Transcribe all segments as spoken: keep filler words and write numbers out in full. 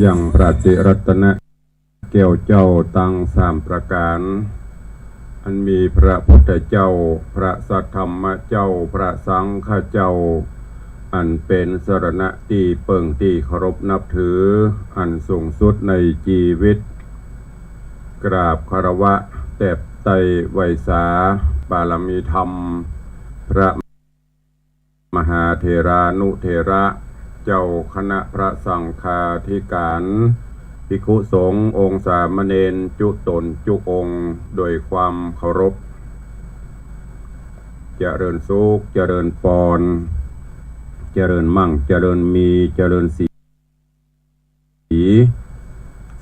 ยังพระติรัตนะแก้วเจ้าตังสามประก๋าน อันมีพระพุทธเจ้า พระสัทธรรมเจ้า พระสังฆเจ้า อันเป๋นสรณะตี้เปิ้งตี้เคารพนับถือ อันสูงสุดในจีวิต กราบคารวะแตบไต้ไหว้สา บารมีธรรม พระ มหาเถรานุเถระ เจ้าคณะพระสังฆาธิก๋าน ภิกขุสงฆ์องค์สามเณรจุ๊ต๋นจุ๊องค์ โดยความเคารพ เจริญสุข เจริญปอน เจริญมั่ง เจริญมี เจริญศรี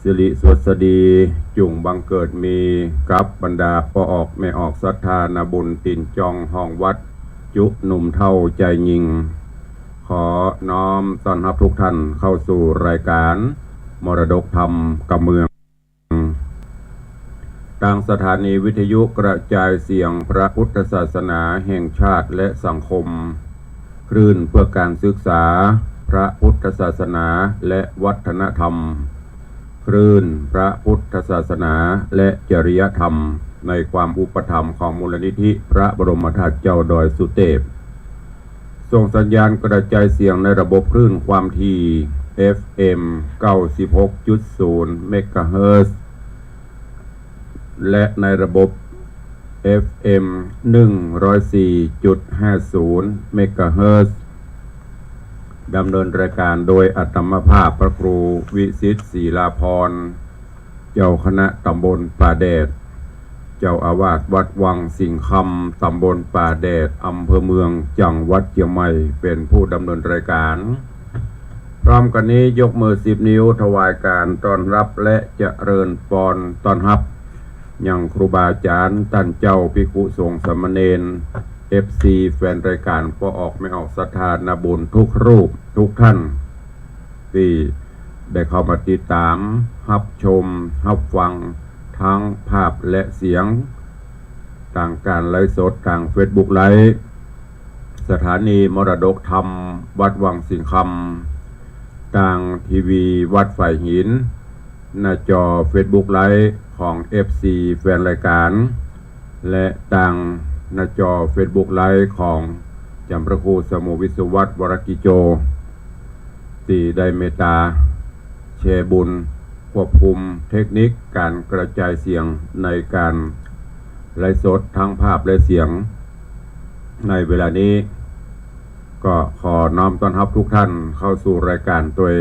สิริสวัสดี จุ่งบังเกิดมี กับบรรดาป้อออกแม่ออกศรัทธานาบุญตี๋นจองห้องวัด จุ๊หนุ่มเฒ่าจายญิง ขอน้อมต้อนฮับทุกท่านเข้าสู่รายก๋านมรดกธรรมกำเมือง ตางสถานีวิทยุกระจายเสียงพระพุทธศาสนาแห่งชาติและสังคม คลื่นเพื่อการศึกษาพระพุทธศาสนาและวัฒนธรรม คลื่นพระพุทธศาสนาและจริยธรรม ในความอุปถัมภ์ของมูลนิธิพระบรมธาตุเจ้าดอยสุเตพ ส่งสัญญาณกระจายเสียงในระบบคลื่นความถี่ เอฟเอ็ม เก้าสิบหกจุดศูนย์ เมกะเฮิรตซ์ และในระบบ เอฟเอ็ม หนึ่งร้อยสี่จุดห้าศูนย์ เมกะเฮิรตซ์ ดำเนินรายการโดยอาตมาภาพพระครูวิสิทธิ์ ศรีลาภรณ์ เจ้าคณะตำบลป่าแดด เจ้าอาวาสวัดวังสิงห์คำ ตำบลป่าแดด อำเภอเมือง จังหวัดเจียงใหม่ เป๋นผู้ดำเนินรายการ พร้อมกั๋นนี้ยกมือสิบนิ้วถวายก๋านต้อนฮับและเจริญปอนต้อนฮับ ยังครูบาอาจ๋ารย์ ต้านเจ้า ภิกขุสงฆ์สามเณร เอฟซี แฟนรายก๋านป้อออกแม่ออกศรัทธานาบุญทุกรูปทุกท่าน ตี้ได้เข้ามาติดต๋าม ฮับชม ฮับฟัง ตึงภาพและเสียง ตางก๋านไลฟ์สดตางเฟซบุ๊กไลฟ์ สถานีมรดกธรรมวัดวังสิงห์คำ ตางทีวีวัดฝายหิน หน้าจอเฟซบุ๊กไลฟ์ของ เอฟซี แฟนรายก๋าน และตางหน้าจอเฟซบุ๊กไลฟ์ของจำพระครูสมุห์ วิศวัตร วรกิจโจ ตี้ได้เมตต๋าแชร์บุญ ควบคุมเทคนิคก๋านกระจายเสียงในก๋านไลฟ์สดตึงภาพและเสียง ในเวลานี้ ก็ขอน้อมต้อนฮับทุกท่านเข้าสู่รายก๋านตวย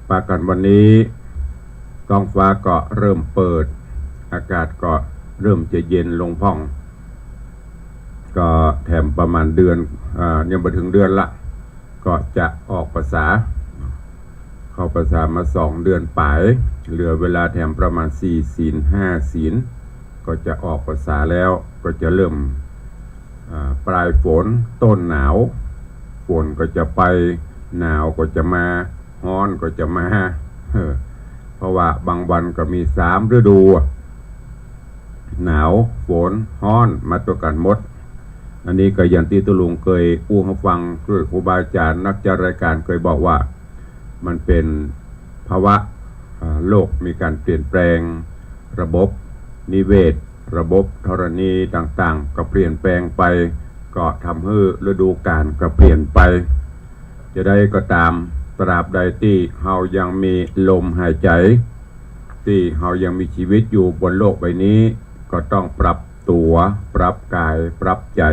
ปะกั๋นวันนี้ ท้องฟ้าก็เริ่มเปิด อากาศก็เริ่มจะเย็นลงพ่อง ก็แถมประมาณเดือน อ่า ยังบ่เถิงเดือนละ ก็จะออกพรรษา เข้าพรรษามาสองเดือนป๋าย เหลือเวลาแถมประมาณสี่ศีลห้าศีล ก็จะออกพรรษาแล้ว ก็จะเริ่ม อ่า ปลายฝนต้นหนาว ฝนก็จะไป หนาวก็จะมา ฮ้อนก็จะมา เออ เพราะว่าบางวันก็มีสามฤดูอะ หนาว ฝน ฮ้อน มาตวยกั๋นหมด อันนี้ก็อย่างตี้ตุ๊ลุงเกยอู้หื้อฟัง คือครูบาอาจ๋ารย์นักจัดรายก๋านเกยบอกว่า มันเป๋นภาวะ อ่า โลกมีก๋านเปลี่ยนแปลง ระบบนิเวศ ระบบธรณีต่างๆ ก็เปลี่ยนแปลงไป ก็ทำหื้อฤดูก๋าลก็เปลี่ยนไป จะใดก็ต๋าม ตราบใดตี้เฮายังมีลมหายใจ๋ ตี้เฮายังมีจีวิตอยู่บนโลกใบนี้ ก็ต้องปรับตั๋ว ปรับก๋าย ปรับใจ๋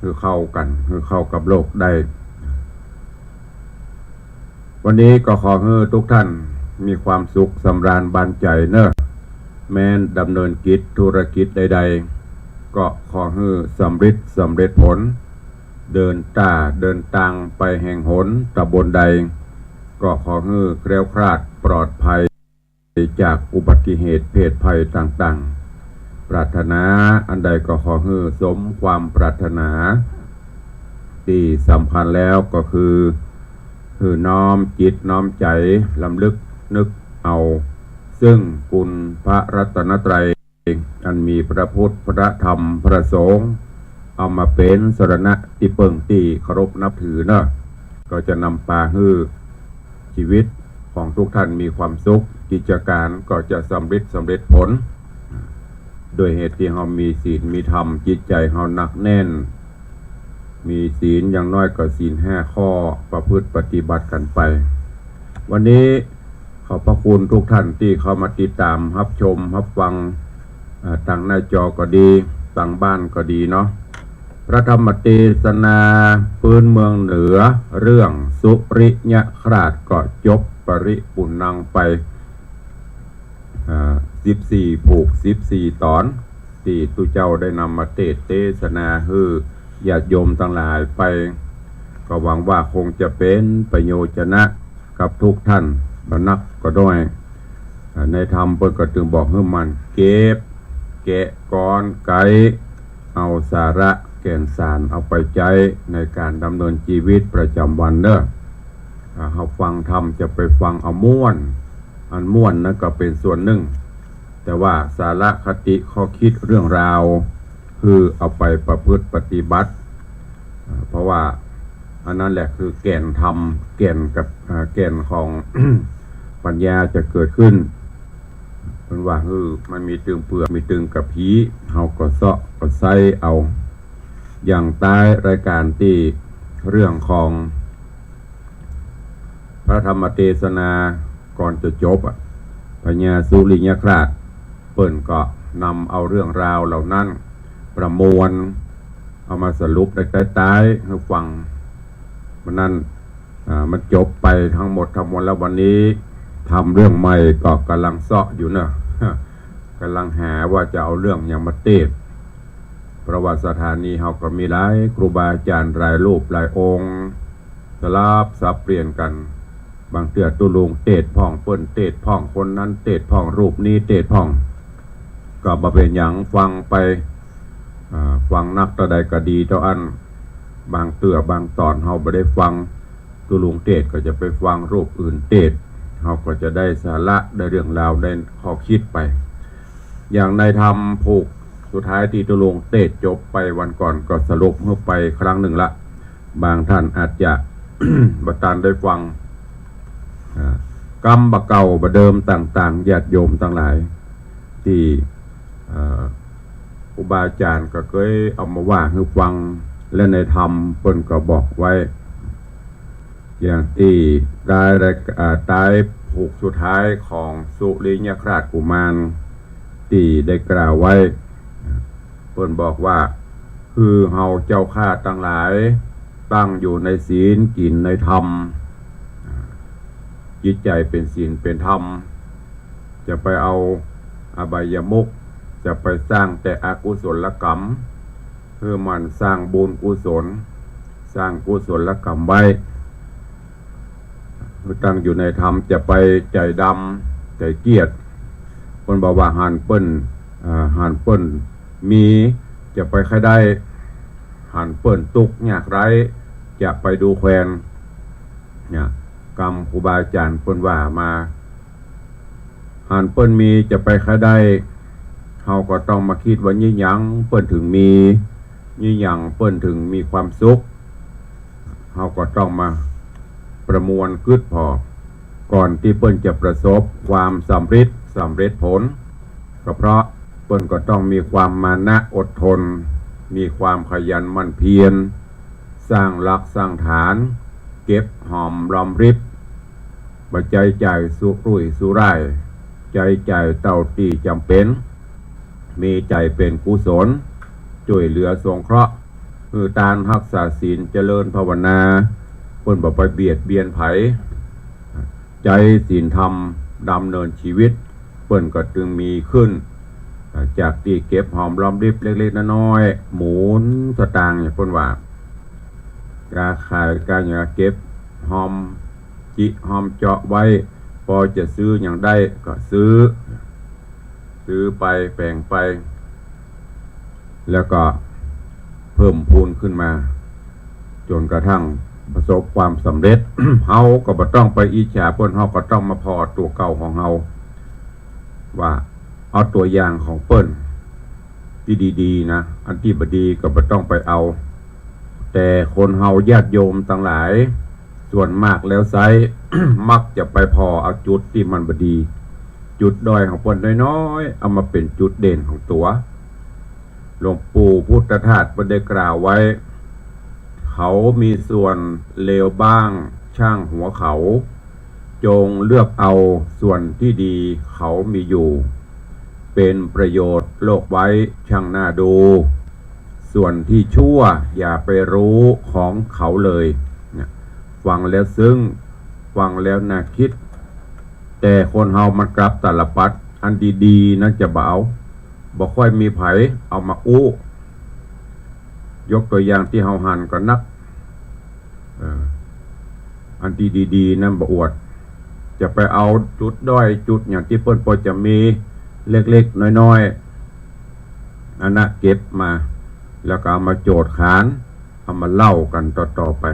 หื้อเข้ากั๋น หื้อเข้ากับโลกได้ วันนี้ก็ขอหื้อทุกท่านมีความสุขสำราญบานใจ๋เน่อ แม้นดำเนินกิจธุรกิจใดๆ ก็ขอหื้อสำริดสำเร็จผล เดินต้าเดินตางไปแห่งหนตำบลใด ก็ขอหื้อแคล้วคลาดปลอดภัยจากอุบัติเหตุเพศภัยต่างๆ ปรารถนาอันใดก็ขอหื้อสมความปรารถนา ตี้สำคัญแล้วก็คือ หื้อน้อมจิตน้อมใจ๋รำลึกนึกเอา ซึ่งคุณพระรัตนตรัย อันมีพระพุทธ พระธรรม พระสงฆ์ เอามาเป๋นสรณะตี้เปิ้งตี้เคารพนับถือเน่อ ก็จะนำปาหื้อจีวิต ของทุกท่านมีความสุข กิจก๋านก็จะสำเร็จ สำเร็จผล ด้วยเหตุตี้เฮามีศีล มีธรรม จิตใจ๋เฮาหนักแน่น มีศีลอย่างน้อยก็ศีลห้าข้อ ประพฤติปฏิบัติกั๋นไป วันนี้ขอบพระคุณทุกท่านตี้เข้ามาติดต๋าม ฮับชม ฮับฟัง อ่า ตางหน้าจอก็ดี ตางบ้านก็ดีเนาะ พระธรรมเตสนาปื๊นเมืองเหนือ เรื่องสุริยคราสก็จบปริปุณณังไป อ่า สิบสี่ผูก สิบสี่ต๋อน ตี้ตุ๊เจ้าได้นำมาเตสน์เตสนาหื้อญาติโยมตังหลายไป ก็หวังว่าคงจะเป๋นประโยชนะกับทุกท่าน บ่นักก็น้อย อ่า ในธรรมเปิ้นก็ตึงบอกหื้อหมั่นเก็บ แกะกรอนไก เอาสาระแก่นสารเอาไปใจ๊ในก๋านดำเนินจีวิตประจ๋ำวันเน่อ อ่า เฮาฟังธรรมจะไปฟังเอาม่วน อันม่วนนั้นก็เป๋นส่วนนึ่ง แต่ว่าสาระคติข้อคิดเรื่องราว คือเอาไปประพฤติปฏิบัติ อ่า เพราะว่าอันนั้นแหละคือแก่นธรรม แก่นกับ อ่า แก่นของ ปัญญาจะเกิดขึ้น เปิ้นว่า เออ มันมีตึงเปือก มีตึงกะพี เฮาก็เซาะก็ใซ้เอา อย่างใต้รายก๋านตี้เรื่องของพระธรรมเตสนาก่อนจะจบอะ พญาสุริยคราส เปิ้นก็นำเอาเรื่องราวเหล่านั้นประมวล เอามาสรุปในใต้ๆ หื้อฟัง วันนั้น อ่า มันจบไปทั้งหมดทั้งมวลแล้ว วันนี้ทำเรื่องใหม่ก็ก่ำลังเซาะอยู่เน่อ ก่ำลังหาว่าจะเอาเรื่องหยังมาเตสน์ เพราะว่าสถานีเฮาก็มีหลายครูบาอาจ๋ารย์หลายรูปหลายองค์ สลับสับเปลี่ยนกั๋น บางเตื้อตุ๊ลุงเตสน์พ่อง เปิ้นเตสน์พ่อง คนนั้นเตสน์พ่อง รูปนี้เตสน์พ่อง ก็บ่เป๋นหยัง ฟังไป อ่า ฟังนักเต้าใดก็ดีเต้าอั้น บางเตื้อบางต๋อนเฮาบ่ได้ฟังตุ๊ลุงเตสน์ก็จะไปฟังรูปอื่นเตสน์ เฮาก็จะได้สาระ ได้เรื่องราว ได้ข้อคิดไป อย่างในธรรมผูกสุดท้ายตี้ตุ๊ลุงเตสน์จบไปวันก่อนก็สรุปหื้อไปครั้งนึ่งละ บางท่านอาจจะ บ่ตันได้ฟัง อ่า กำบ่าเก่าบ่าเดิมต่างๆ ญาติโยมตังหลาย ตี้ เอ่อ ครูบาอาจ๋ารย์ก็เกยเอามาว่าหื้อฟัง และในธรรมเปิ้นก็บอกไว้ อย่างตี้ใต้ราย อ่า ใต้ผูกสุดท้ายของสุริยคราสกุมารตี้ได้กล่าวไว้ เปิ้นบอกว่า คือเฮาเจ้าข้าตังหลาย ตั้งอยู่ในศีล กิ๋นในธรรม จิตใจ๋เป๋นศีลเป๋นธรรม จะไปเอาอบายมุข จะไปสร้างแต่อกุศลกรรม หื้อหมั่นสร้างบุญกุศล สร้างกุศลกรรมไว้ ตั้งอยู่ในธรรม จะไปใจ๋ดำ ใจ๋เกียจ เปิ้นบอกว่าหันเปิ้น อ่า หันเปิ้นมี จะไปใค่ได้ หันเปิ้นตุ๊กข์ยากไร้ จะไปดูแควน เนี่ย กำครูบาอาจ๋ารย์เปิ้นว่ามา หันเปิ้นมีจะไปใค่ได้ เฮาก็ต้องมาคิดว่ายี่หยังเปิ้นเถิงมี ยี่หยังเปิ้นเถิงมีความสุข เฮาก็ต้องมาประมวลกึ๊ดผ่อ ก่อนตี้เปิ้นจะประสบความสำเร็จ สำเร็จผล ก็เพราะเปิ้นก็ต้องมีความมานะอดทน มีความขยันหมั่นเพียร สร้างหลักสร้างฐาน เก็บหอมรอมริบ บ่ใจ๊ใจ๋สุรุ่ยสุร่าย ใจ๊ใจ๋เต้าตี้จ๋ำเป๋น มีใจ๋เป๋นกุศล จ้วยเหลือสงเคราะห์ หื้อตาน ฮักษาศีล เจริญภาวนา เปิ้นบ่ไปเบียดเบียนใผ ใจ๊ศีลธรรมดำเนินจีวิต เปิ้นก็ตึงมีขึ้น จากตี้เก็บหอมรอมริบเล็กๆ น้อยๆ หมุนสตางค์เนี่ย เปิ้นว่า ก๊าขายก๊าหยัง เก็บหอมจิหอมเจาะไว้ ปอจะซื้อหยังได้ก็ซื้อ ซื้อไปแบ่งไป แล้วก็เพิ่มพูนขึ้นมา จ๋นกระทั่งประสบความสำเร็จ เฮาก็บ่ต้องไปอิจฉาเปิ้น เฮาก็ต้องมาผ่อตั๋วเก่าของเฮา ว่าเอาตั๋วอย่างของเปิ้นตี้ดีๆ นะ อันตี้บ่ดีก็บ่ต้องไปเอา แต่คนเฮาญาติโยมตังหลาย ส่วนมากแล้วไซร้ มักจะไปผ่อเอาจุดตี้มันบ่ดี จุดด้อยของเปิ้นน้อยๆ เอามาเป๋นจุดเด่นของตั๋ว หลวงปู่พุทธทาสเปิ้นได้กล่าวไว้ เขามีส่วนเลวบ้างช่างหัวเขา จงเลือกเอาส่วนที่ดีเขามีอยู่ เป็นประโยชน์โลกไว้ช่างน่าดู ส่วนที่ชั่วอย่าไปรู้ของเขาเลย เนี่ย ฟังแล้วซึ้ง ฟังแล้วน่าคิด แต่คนเฮามันกลับตาลปัตร อันดีๆ นั้นจะบ่เอา บ่ค่อยมีใผเอามาอู้ ยกตั๋วอย่างตี้เฮาหันก็นัก เออ อันตี้ดีๆ นั้นบ่อวด จะไปเอาจุดด้อยจุดหยังตี้เปิ้นพอจะมีเล็กๆ น้อยๆ อันนั้นเก็บมา แล้วก็เอามาโจทย์ขาน เอามาเล่ากั๋นต่อๆ ไป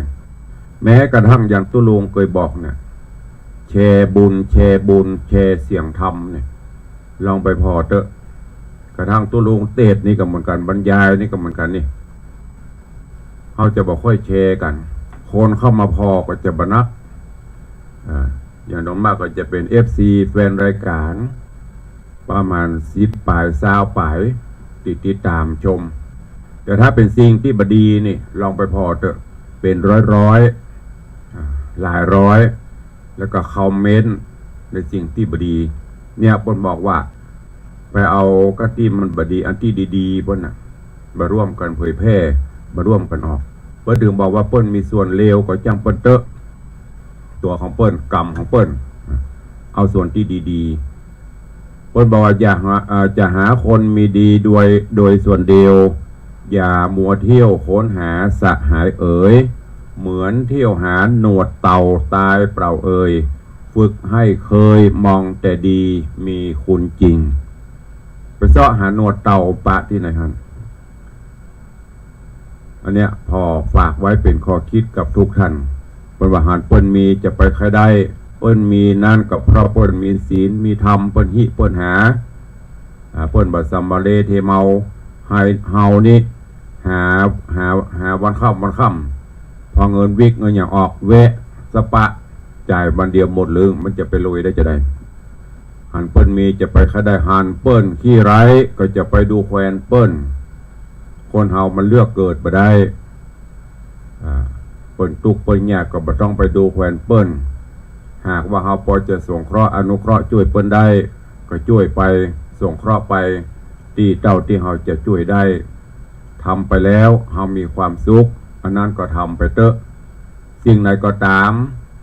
แม้กระทั่งอย่างตุ๊ลุงเกยบอกเนี่ย แชร์บุญ แชร์บุญ แชร์เสียงธรรมเนี่ย ลองไปผ่อเต๊อะ กระทั่งตุ๊ลุงเตสน์นี่ก็เหมือนกั๋น บรรยายนี่ก็เหมือนกั๋นนี่ เฮาจะบ่ค่อยแชร์กั๋น คนเข้ามาผ่อก็จะบ่นัก อ่า อย่างน้อยมากก็จะเป๋น เอฟซี แฟนรายก๋าน ประมาณสิบป๋าย ซาวป๋าย ตี้ติดต๋ามชม แต่ถ้าเป๋นสิ่งตี้บ่ดีนี่ ลองไปผ่อเต๊อะ เป๋นร้อยๆ อ่า หลายร้อย แล้วก็คอมเมนต์ในสิ่งตี้บ่ดี เนี่ย เปิ้นบอกว่า ไปเอาก้าตี้มันบ่ดี อันตี้ดีๆ เปิ้นน่ะ มาร่วมกั๋นเผยแพร่ มาร่วมกั๋นออก เปิ้นถึงบอกว่าเปิ้นมีส่วนเลวก็จ้างเปิ้นเต๊อะ ตั๋วของเปิ้น กรรมของเปิ้น เอาส่วนตี้ดีๆ เปิ้นบอกว่าอย่าหา เอ่อ จะหาคนมีดีโดย โดยส่วนเดียว อย่ามัวเที่ยวค้นหาสหายเอ๋ย เหมือนเที่ยวหาหนวดเต่าตายเปล่าเอ่ย ฝึกให้เคยมองแต่ดีมีคุณจริง ไปเซาะหาหนวดเต่าปะตี้ไหนหั้น อันเนี้ยผ่อฝากไว้เป๋นข้อคิดกับทุกท่าน เปิ้นว่าหันเปิ้นมีจะไปใค่ได้ เปิ้นมีนั้นก็เพราะเปิ้นมีศีลมีธรรม เปิ้นหิเปิ้นหา อ่า เปิ้นบ่สำมะเลเทเมา ไฮ เฮานี่ หา หา หาวันค่ำวันค่ำ พอเงินวิกเงินหยังออก แวะสปะ จ่ายวันเดียวหมดเลย มันจะไปรวยได้จาใด หันเปิ้นมีจะไปใค่ได้ หันเปิ้นขี้ไร้ก็จะไปดูแควนเปิ้น คนเฮามันเลือกเกิดบ่ได้ อ่า เปิ้นตุ๊กข์เปิ้นยากก็บ่ต้องไปดูแควนเปิ้น หากว่าเฮาปอจะสงเคราะห์อนุเคราะห์จ้วยเปิ้นได้ ก็จ้วยไป สงเคราะห์ไป ตี้เต้าตี้เฮาจะจ้วยได้ ทำไปแล้วเฮามีความสุข อันนั้นก็ทำไปเต๊อะ สิ่งไหนก็ต๋าม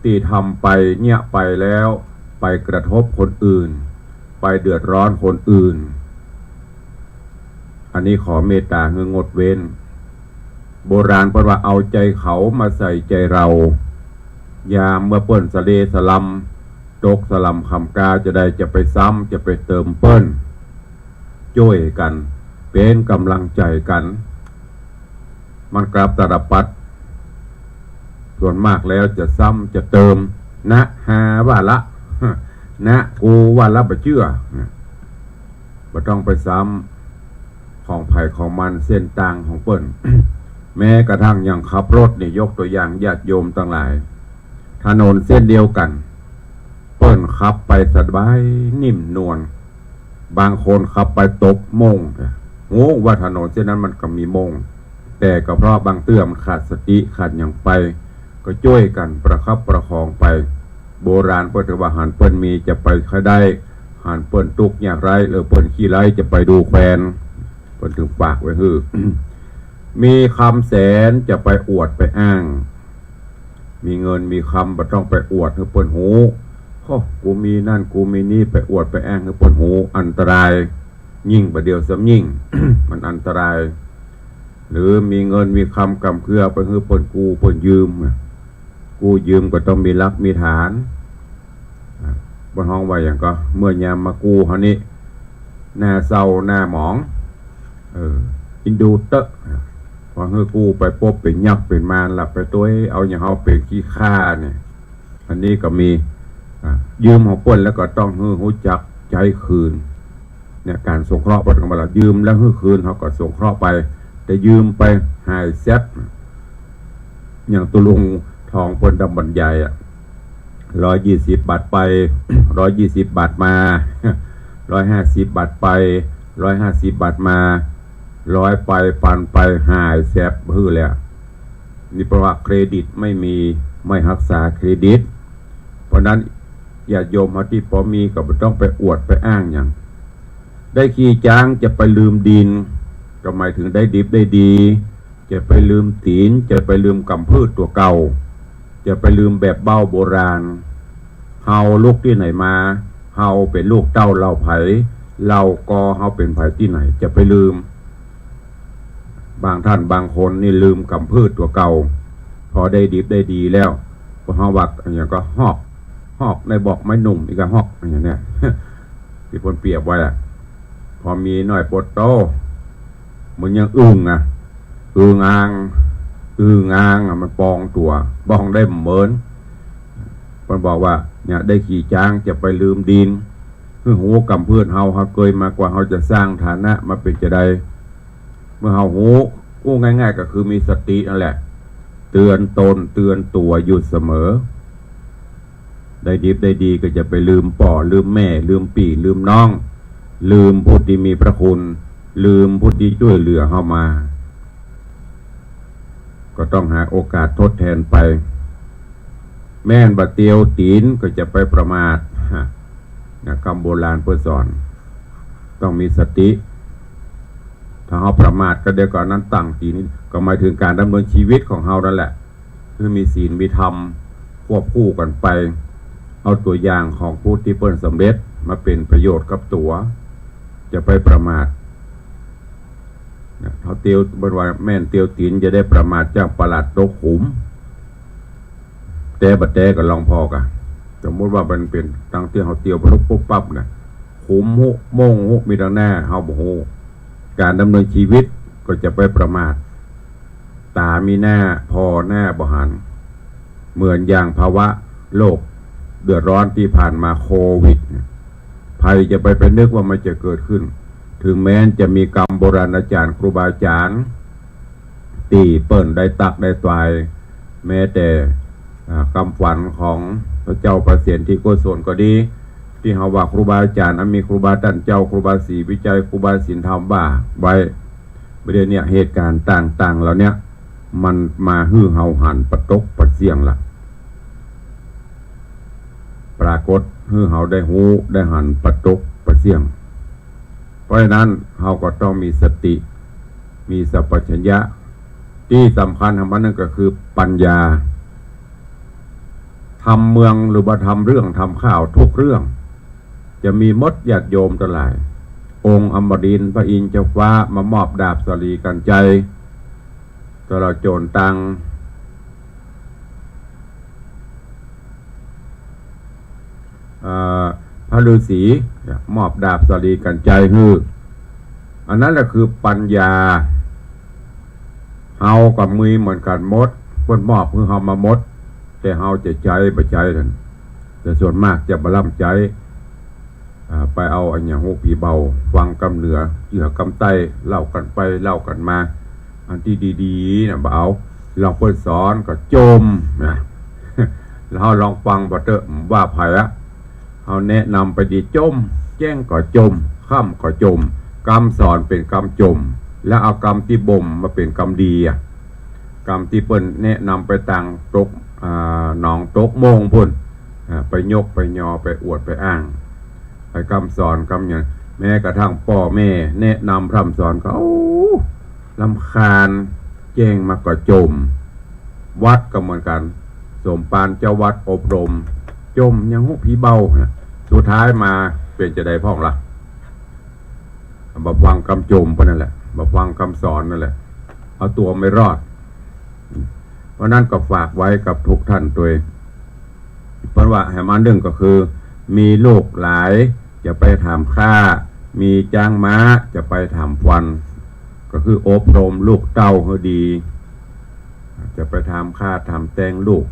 ตี้ทำไปเยียะไปแล้ว ไปกระทบคนอื่น ไปเดือดร้อนคนอื่น อันนี้ขอเมตต๋าหื้องดเว้น โบราณเปิ้นว่าเอาใจ๋เขามาใส่ใจ๋เรา ยามเมื่อเปิ้นสะเลสะลำ ตกสะลำคำกาจาใด จะไปซ้ำจะไปเติมเปิ้น จ้วยกั๋น เป๋นก๋ำลังใจ๋กั๋น มันกลับตาลปัตร ส่วนมากแล้วจะซ้ำจะเติม นะฮาว่าละ นะกูว่าละบ่เจื้อ บ่ต้องไปซ้ำ ของใผของมัน เส้นตางของเปิ้น แม้กระทั่งอย่างขับรถนี่ ยกตั๋วอย่างญาติโยมตังหลาย ถนนเส้นเดียวกั๋น เปิ้นขับไปสบายนิ่มนวล บางคนขับไปตบโม่ง ฮู้ว่าถนนเส้นนั้นมันก็มีโม่ง แต่ก็เพราะบางเตื้อมันขาดสติขาดหยังไป ก็จ้วยกั๋นประคับประคองไป โบราณเปิ้นถือว่าหันเปิ้นมีจะไปใค่ได้ หันเปิ้นตุ๊กข์ยากไร้ หรือเปิ้นขี้ไร้จะไปดูแควน เปิ้นถึงฝากไว้หื้อ มีคำแสนจะไปอวดไปอ้าง มีเงินมีคำบ่ต้องไปอวดหื้อเปิ้นฮู้ โอ้ กูมีนั่นกูมีนี่ ไปอวดไปอ้างหื้อเปิ้นฮู้ อันตราย ยิ่งบ่าเดี่ยวซ้ำยิ่ง มันอันตราย หรือมีเงินมีคำก่ำเกื้อไปหื้อเปิ้นกู้เปิ้นยืม กู้ยืมก็ต้องมีหลักมีฐาน อ่ะ เปิ้นฮ้องว่าหยังก็ เมื่อยามมากู้เฮานี่ หน้าเศร้าหน้าหมอง เออ อินดูเต๊อะ พอหื้อกู้ไปปุ๊บเป๋นยักษ์เป๋นมารละ ไปตวยเอาอย่างเฮาเป๋นขี้ข้าเนี่ย อันนี้ก็มี อ่ะ ยืมของเปิ้นแล้วก็ต้องหื้อฮู้จักใจ๊คืน เนี่ย ก๋านสงเคราะห์เปิ้นก็ว่าละ ยืมแล้วหื้อคืน เฮาก็สงเคราะห์ไป แต่ยืมไปหายแซ็บ อย่างตุ๊ลุงถ ของเปิ้นดำบรรยายอะ ร้อยยี่สิบบาทไป ร้อยยี่สิบบาทมา ร้อยห้าสิบบาทไป ร้อยห้าสิบบาทมา ร้อยไป ปันไป หายแสบหื้อแล้ว นี่เพราะว่าเครดิตไม่มี ไม่ฮักษาเครดิต เพราะนั้นญาติโยมเฮาตี้ปอมีก็บ่ต้องไปอวดไปอ้างหยัง ได้ขี่จ๊างจะไปลืมดิน ก็หมายถึงได้ดิบได้ดี จะไปลืมตี๋น จะไปลืมก๋ำพืชตั๋วเก่า จะไปลืมแบบเบ้าโบราณ เฮาลุกตี้ไหนมา เฮาเป๋นลูกเต้าเหล่าใผ เหล่ากอเฮาเป๋นใผตี้ไหน จะไปลืม บางท่านบางคนนี่ลืมก๋ำพืชตั๋วเก่า พอได้ดิบได้ดีแล้ว พอเฮาว่าอะหยังก็ฮอก ฮอกในบอกไม้หนุ่ม อีกก็ฮอกอะหยังเนี่ย ตี้เปิ้นเปรียบไว้อะ พอมีหน้อยโปดโต้ เหมือนอย่างอึ่งอะ อึ่งอ่าง อึ่งอ่างอะมันปองตั๋ว ปองได้บ่เหมือน เปิ้นบอกว่า เนี่ย ได้ขี่จ๊างจะไปลืมดิน หื้อฮู้ก๋ำพืชเฮา เฮาเกยมากว่าเฮาจะสร้างฐานะมาเป๋นจาใด เมื่อเฮาฮู้ อู้ง่ายๆ ก็คือมีสตินั่นแหละ เตือนตนเตือนตั๋วอยู่เสมอ ได้ดิบได้ดีก็จะไปลืมป้อ ลืมแม่ ลืมปี้ ลืมน้อง ลืมผู้ตี้มีพระคุณ ลืมผู้ตี้จ้วยเหลือเฮามา ก็ต้องหาโอกาสทดแทนไป แม่นบ่าเตียวตี๋นก็จะไปประมาท นะ กำโบราณเปิ้นสอน ต้องมีสติ ถ้าเฮาประมาทก็เดี๋ยวก็อันนั้นตั้งตี๋น ก็หมายถึงการดำเนินชีวิตของเฮานั่นแหละ คือมีศีลมีธรรมควบคู่กั๋นไป เอาตั๋วอย่างของผู้ตี้เปิ้นสำเร็จมาเป๋นประโยชน์กับตั๋ว จะไปประมาท นะ เฮาเตียว เปิ้นว่าแม่นเตียวตี๋นจะได้ประมาท จ๊างปะหลัดตกขุม แต๊บ่แต๊ก็ลองผ่อก่ะ สมมุติว่ามันเป๋นตังเตียว เฮาเตียวปุ๊บปุ๊บปั๊บน่ะ ขุมฮู้ โม่งฮู้ มีตังหน้า เฮาบ่ฮู้ การดำเนินชีวิตก็จะไปประมาท ต๋ามีหน้า ผ่อหน้าบ่หัน เหมือนอย่างภาวะโลกเดือดร้อนตี้ผ่านมาโควิดเนี่ย ใผจะไป ไปนึกว่ามันจะเกิดขึ้น ถึงแม้จะมีกำโบราณอาจ๋ารย์ ครูบาอาจ๋ารย์ ตี้เปิ้นได้ตักได้ตวาย แม้แต่ อ่า กำขวัญของพระเจ้าประเสนทิโกศลก็ดี ตี้เฮาว่าครูบาอาจ๋ารย์ อันมีครูบาต้านเจ้า ครูบาศรีวิชัย ครูบาสินธรรมว่าไว้ บ่าเดี่ยวเนี่ยเหตุการณ์ต่างๆ เหล่าเนี้ย มันมาหื้อเฮาหันปะตกปะเสี้ยงละ ปรากฏหื้อเฮาได้ฮู้ได้หันปะตกปะเสี้ยง เพราะฉะนั้นเฮาก็ต้องมีสติ มีสัมปชัญญะ ตี้สำคัญของมันนั่นก็คือปัญญา ธรรมเมืองหรือว่าธรรมเรื่องธรรมข่าวทุกเรื่อง จะมีหมดญาติโยมตังหลาย องค์อมรินทร์พระอินทร์เจ้าฟ้ามามอบดาบสาลีกัญชัย ตลอดจ๋นตัง เอ่อ พระฤาษีเนี่ยมอบดาบสาลีกัญชัยหื้อ อันนั้นแหละคือปัญญา เฮาก็มีเหมือนกั๋นหมด เปิ้นมอบหื้อเฮามาหมด แต่เฮาจะใจ๊บ่ใจ๊นั่น แต่ส่วนมากจะบ่ล้ำใจ๊ อ่า ไปเอาอะหยังฮู้ผีเบา ฟังกำเหนือ เจื้อกำใต้ เล่ากั๋นไปเล่ากั๋นมา อันตี้ดีๆ น่ะบ่เอา ลองเปิ้นสอนก็จ่มนะ แล้วเฮาลองฟังบ่าเต๊อะ ว่าใผอะ เฮาแนะนำไปดีจ่ม แจ้งก็จ่ม ค่ำก็จ่ม กำสอนเป๋นกำจ่ม แล้วเอากำตี้บ่มมาเป๋นกำดีอะ กำตี้เปิ้นแนะนำไปตางตก อ่า หนองตกโม่งปู้น อ่า ไปยกไปยอไปอวดไปอ้าง ไปกำสอนกำหยัง แม้กระทั่งป้อแม่แนะนำพร่ำสอนก็ โอ้ รำคาญ แจ้งมาก็จ่ม วัดก็เหมือนกั๋น สมภารเจ้าวัดอบรม จ่มยังฮู้ผีเบาเนี่ย สุดท้ายมาเป๋นจาใดพ่องละ บ่ฟังกำจ่มเปิ้นนั่นแหละ บ่ฟังกำสอนนั่นแหละ เอาตั๋วไม่รอด เพราะนั้นก็ฝากไว้กับทุกท่านตวย เปิ้นว่าแหมอันนึ่งก็คือ มีลูกหลายจะไปถามข้า มีจ๊างม้าจะไปถามฟัน ก็คืออบรมลูกเต้าหื้อดี จะไปถามข้าถามแตงลูก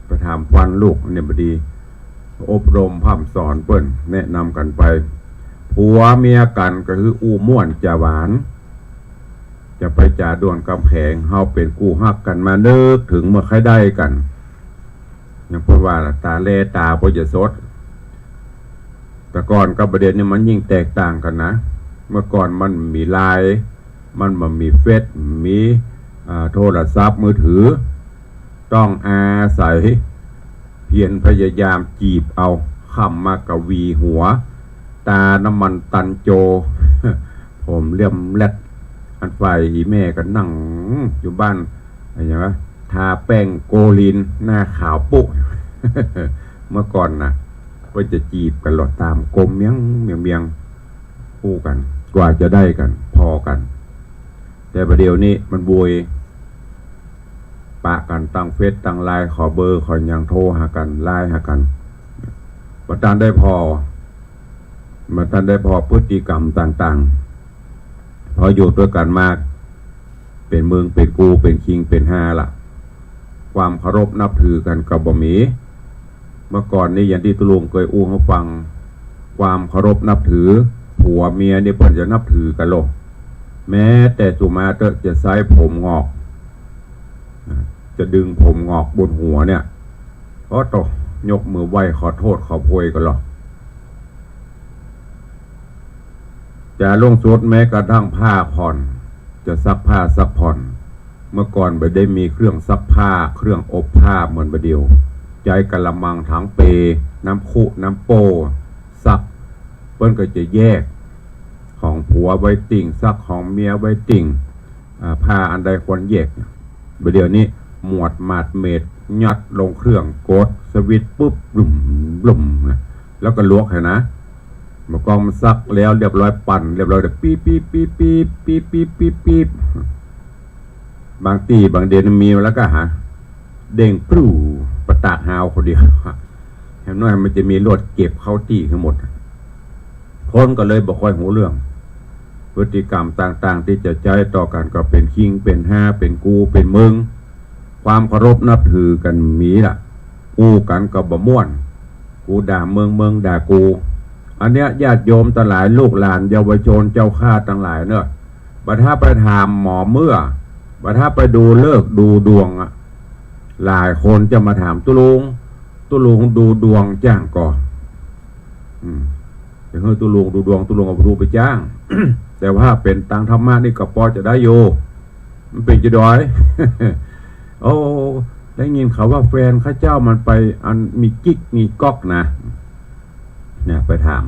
ไปถามฟันลูก อันนี้บ่ดี อบรมพร่ำสอนเปิ้น แนะนำกั๋นไป ผัวเมียกั๋นก็คืออู้ม่วนจ๋าหวาน จะไปจ๋าด่วนกำแข็ง เฮาเป๋นกู้ฮักกั๋นมานึกเถิงเมื่อใค่ได้กั๋น อย่างเปิ้นว่าล่ะ ต๋าแลต๋าบ่จะสด แต่ก่อนกับบ่าเดี่ยวนี้มันยิ่งแตกต่างกั๋นนะ เมื่อก่อนมันบ่มีไลน์ มันบ่มีเฟซ บ่มี อ่า โทรศัพท์มือถือ ต้องอาศัยเพียรพยายามจีบเอา ค่ำมาก็หวีหัว ต๋าน้ำมันตันโจ ผมเหลื่อมแล็ด อันฝ่ายอี่แม่ก็นั่งอยู่บ้าน อะหยังวะ ทาแป้งโกลีน หน้าขาวปุ๊ เมื่อก่อนน่ะ เปิ้นจะจีบกั๋นหลอต๋ามกมเมียง เมียง เมียง อู้กั๋น กว่าจะได้กั๋น ผ่อกั๋น แต่บ่าเดี่ยวนี้มันโวย ปะกั๋นตางเฟซตางไลน์ ขอเบอร์ ขอหยัง โทรหากั๋น ไลน์หากั๋น บ่ตันได้ผ่อ บ่ตันได้ผ่อพฤติกรรมต่างๆ พออยู่ตวยกั๋นมา เป๋นมึงเป๋นกู เป๋นคิงเป๋นฮาละ ความเคารพนับถือกั๋นก็บ่มี เมื่อก่อนนี้อย่างตี้ตุ๊ลุงเกยอู้หื้อฟัง ความเคารพนับถือ ผัวเมียนี่เปิ้นจะนับถือกั๋นโล แม้แต่สุมาเต๊อะ จะใช้ผมหงอก จะดึงผมหงอกบนหัวเนี่ย โอ้โต ยกมือไหว้ขอโต้ษขอโพยกั๋นโล จ๋าล่วงสุดแม้กระทั่งผ้าผ่อน จะซักผ้าซักผ่อน เมื่อก่อนบ่ได้มีเครื่องซักผ้า เครื่องอบผ้าเหมือนบ่าเดี่ยว ใจ๊กะละมังถังเป น้ำคุน้ำโป้ ซัก เปิ้นก็จะแยก ของผัวไว้ติ่ง ซักของเมียไว้ติ่ง อ่า ผ้าอันใดควรแยก บ่าเดี่ยวนี้หมวดหมาดเหม็ด ยัดลงเครื่อง กดสวิตช์ปุ๊บ บลุ่ม บลุ่ม นะ แล้วก็ลวกหั้นนะ บ่ากองมันซักแล้วเรียบร้อย ปั่นเรียบร้อย แล้วปี๊บ ปี๊บ ปี๊บ ปี๊บ บางตี้บางเดือนมีแล้วก็หา เด้งปรู๊ปะตากฮาวคนเดียว อย่างน้อยมันจะมีรถเก็บเข้าตี้ทั้งหมด คนก็เลยบ่ค่อยฮู้เรื่อง พฤติกรรมต่างๆ ตี้จะใจ๊ต่อกั๋นก็เป๋นคิง เป๋นฮา เป๋นกู เป๋นมึง ความเคารพนับถือกั๋นมีละ อู้กั๋นก็บ่ม่วน กูด่ามึง มึงด่ากู อันเนี้ยญาติโยมตังหลาย ลูกหลานเยาวชนเจ้าข้าตังหลายเน่อ บ่าถ้าไปถามหมอเมื่อ บ่าถ้าไปดูฤกษ์ดูดวงอะ หลายคนจะมาถามตุ๊ลุง ตุ๊ลุงดูดวงจ้างก่อ อืม จะหื้อตุ๊ลุงดูดวง ตุ๊ลุงก็บ่ฮู้ไปจ้าง แต่ว่าเป๋นตางธรรมะนี่ก็ปอจะได้อยู่ มันเป๋นจะดอย โอ้ ได้ยินเขาว่าแฟนข้าเจ้ามันไปอันมีกิ๊กมีก๊อกนะ เนี่ย ไปถาม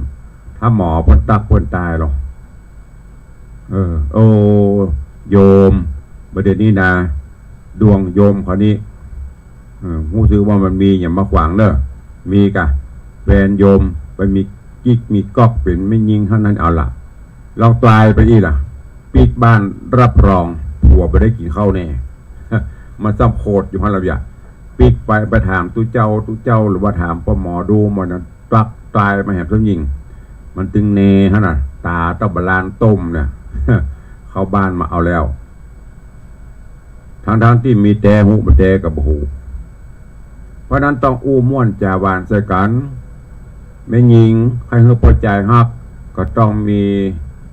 ถ้าหมอเปิ้นตั๊กเปิ้นต๋ายหรอก เออ โอ้ โยม บ่าเดี่ยวนี้นะ ดวงโยมเขานี้ เออ ฮู้สึกว่ามันมีหยังมาขวางเน่อ มีก่ะ แฟนโยมไปมีกิ๊กมีก๊อกเป๋นแม่ญิงเท่านั้น เอาละ ลองต๋ายไปอี้ล่ะ ปิ๊กบ้านรับรองผัวบ่ได้กิ๋นข้าวแน่ มันซ้ำโขดอยู่หั้นละเวีย ปิ๊กไป ไปถามตุ๊เจ้า ตุ๊เจ้า หรือว่าถามป้อหมอดู หมอนั้นตั๊กต๋ายมาแหมส้มญิง มันตึงแน่หั้นน่ะ ต๋าเต้าบ่าลานต้มเนี่ย เข้าบ้านมาเอาแล้ว ทั้งๆ ตี้มีแตฮู้บ่แตก็บ่ฮู้ เพราะนั้นต้องอู้ม่วนจ๋าหวานใส่กั๋น แม่ญิงใค่หื้อปอใจ๋ฮัก ก็ต้องมี